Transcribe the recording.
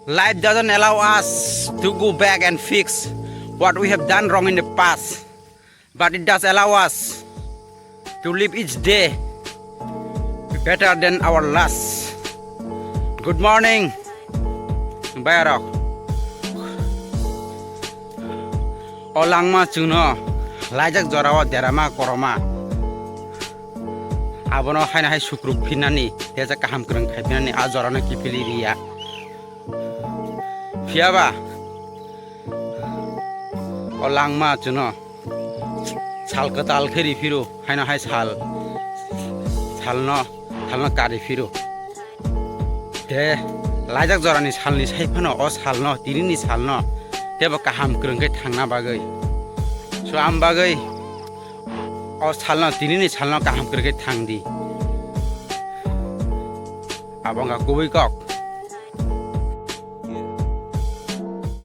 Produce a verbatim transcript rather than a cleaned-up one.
Life doesn't allow us to go back and fix what we have done wrong in the past, but it does allow us to live each day better than our last. Good morning, bayarok. O langma chwngno laijak jorao derama koroma. Abono haino hai sukruk phinnani, teja kaham kwrwng khai phinnani, a jorano kiphilwi riya. Phiyaba o langma chwngno sal kwtal khe riphiro, haino hai sal, salno, salno kari phiro. Te laijak jorani salni sai phano o salno, tinini salno tebo kaham kwrwng khe thangna bagwi. So, am bagwi o salno, tinini salno kaham kwrwng khe thang di. Abo wngkha kubui kok.